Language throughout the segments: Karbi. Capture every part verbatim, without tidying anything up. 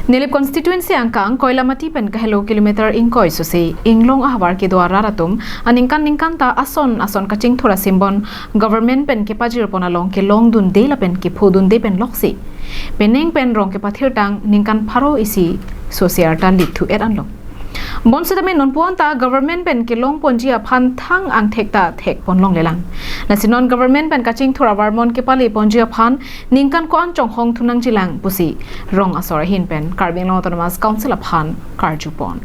Nilip constituency angkang Koilamati pen kahelo kilometer ingkoi susi Inglong ahavar kedo arat atum aningkan ningkan ta ason ason kachingthur asimbon government pen kepajir pon along kelongdunde lapen kephodunde pen loksi penang pen rong kepathirtang ningkan pharo isi susi arta likthu-et anlo. Bonsitame nonpu-an ta government pen kelong ponji aphan thang angthek ta thek ponlonglelang. Lasi non government pen kachingthur avarmon kepale ponji aphan ningkan ko-an chonghong thunangjilang pusi rong asor ahin pen Karbi Anglong Autonomous Council aphan karju pon.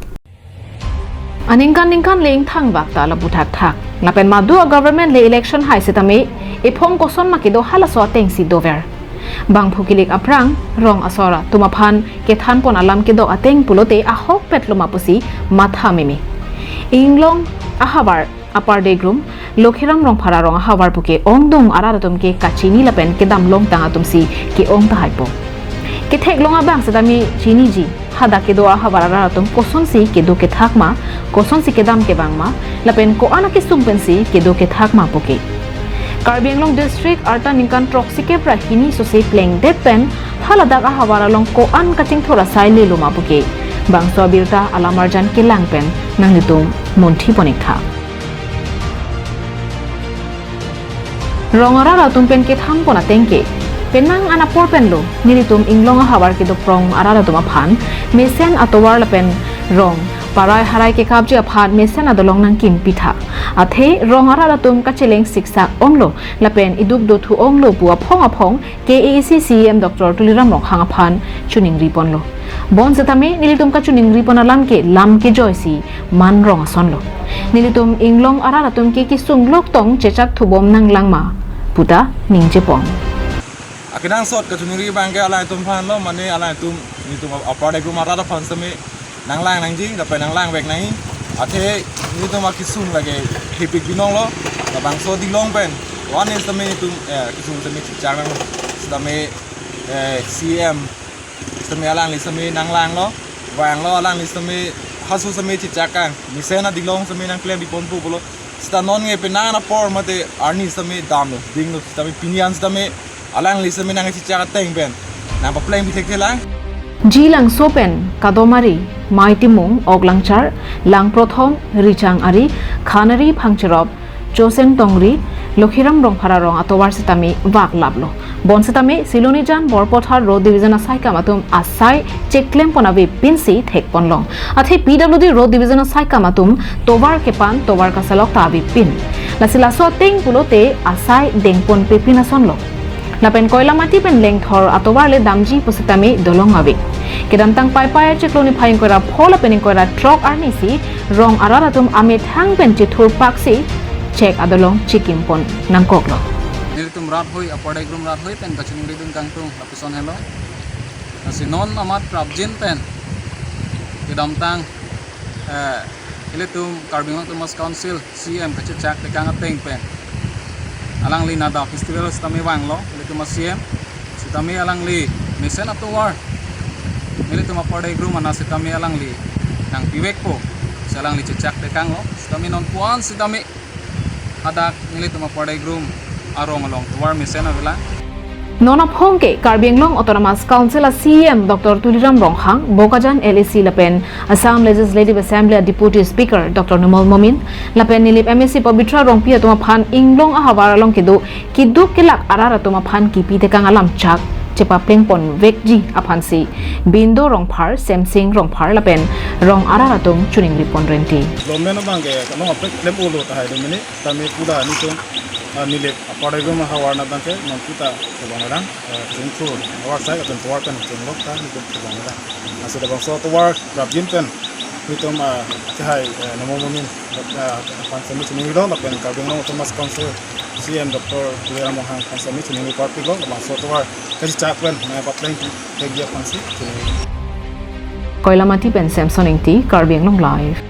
Aningkan ningkan le ingthang bak ta lapu thakthak. Lapen madu a government le election hai sitame ephong koson ma kedo halaso atengsi dover. Bangphu kilik aphrang rong asor atum aphan kethan pon alam kedok ateng pulote ahokpet loma pusi matha meme. Inglong ahavar Upper Degrum, Lokhiram Rongphar arong ahavar puke ongdung arat atum ke kachini lapen kedam longtang atumsi ke-ong tahaipo. Ketheklong abang sitame chiniji, hadak kedo ahavar arat atum kosonsi kedo kethak ma, kosonsi kedam kevang ma, lapen ko-an akesung pensi kedo kethak ma puke. Karbi Anglong District arta ningkan throksi kep ra hini susi plengdet pen haladak ahavar along ko-an kachingthur asai leloma puke. Bangso abirta alam arjan kelang pen nanglitum munthi pon-iktha. Rong arat atum pen kethan pon ateng ke penang an apor penlo nelitum Inglong ahavar kedo prong arat atum aphan mesen atovar lapen rong parai harai kekapji aphan mesen adolong nangkimpitha. Athe rong arat atum kacheleng siksak onglo lapen iduk dothu onglo pu aphong aphong K A A C C E M Doctor Tuliram Ronghang aphan choningri ponlo. Bonsitame nelitum kachoningri pon alam ke lam kejoisi man rong asonlo. Nelitum Inglong arat atum ke kesung loktong chechak thubom nanglang ma puta ningje pon. Akenangsot kachoningri abang ke alangtum aphanlo, mane alangtum, nelitum Upper Degrum arat aphan sitame nanglang nangji, lapen nanglang vek nangji. Athe nelitum akesung lake hepik binong lo, labangso dilong pen. One is sitame nelitum, eh, kesung sitame chechak nang, sitame, eh, C M sitame alangli sitame nanglanglo, vanglo alangli sitame haso sitame chechak kang. Mesen adilong sitame nangklem bipon pu pulo. Sita non nge penang apor mate arni sitame damlo, dinglo sitame pini an sitame alangli sitame nangchechak ateng pen nangpapleng bithekthe lang. Jilangso pen Kadomari, Maitimung, Oklangchar, Langprothom, Richang Ari, Khanari, Phangcherop, Chosen Tongri, Lokhiram Rongphar arong atovar sitame vak laplo. Bonsitame Silonijan Borpathar Road Division asaikam atum asai cheklem pon avepinsi thek ponlong. Athe P W D Road Division asaikam atum tovar kepan tovar kasalok ta avepin. Lasi laso ateng pulote asai dengponpepin asonlo. Lapen Koilamati pen Lengthor atovar le damji pusitame dolong ave. Kedamtang Paipai achiklo niphai ingkoi ra pho lapen ingkoi ra throk arnisi rong arat atum amethang pen chethurpaksi chek adolong chikim pon nangkoklo. Nelitum rat hoi, Upper Degrum rat hoi pen kachoningridun kangtung lapuson helo. Lasi non amat prapjin pen kedamtang, eh, ilitum Karbi Anglong Autonomous Council C M kachechak tekang ateng pen alangli Nada Festival sitame vanglo, ilitum a-C M sitame alangli mesen atovar nelitum Upper Degrum ana sitame alangli nangpivekpo, si alangli chechak tekanglo, sitame nonpu-an sitame hadak nelitum Upper Degrum arong along tovar mesen avelang. Non aphong ke Karbi Anglong Autonomous Council a-C E M Doctor Tuliram Ronghang, Bokajan L A C lapen Assam Legislative Assembly a-Deputy Speaker Doctor Numal Momin, lapen Nilip M A C Pabitra Rongpi atum aphan Inglong ahavar along kedo keduk kelak arat atum aphan kipi tekang alam chak chepapleng ponvekji aphansi Bindo Rongphar, Semsing Rongphar lapen rong arat atum choningri pon renti. Government abang ke kano apek klem olo tahai do mene. Tame puda nitum, ah, Nilip Upper Degrum ahavar nabang ke non puta kebang lang, eh, chingthur ahavar sai atum tovar pen chunglok ta nitum kebang lang. Lasi labangso tovar prapjin pen nitum, ah, kehai, eh, Numal Momin, ah, aphan sitame choningrilo lapen Karbi Anglong Autonomous Council C E M Doctor Tuliram Ronghang aphan sitame choningri parpiklo, labangso tovar kachechak pen nangpapleng thekji aphansi choningri. Koilamati pen Samson Ingti, Karbi Anglong Live.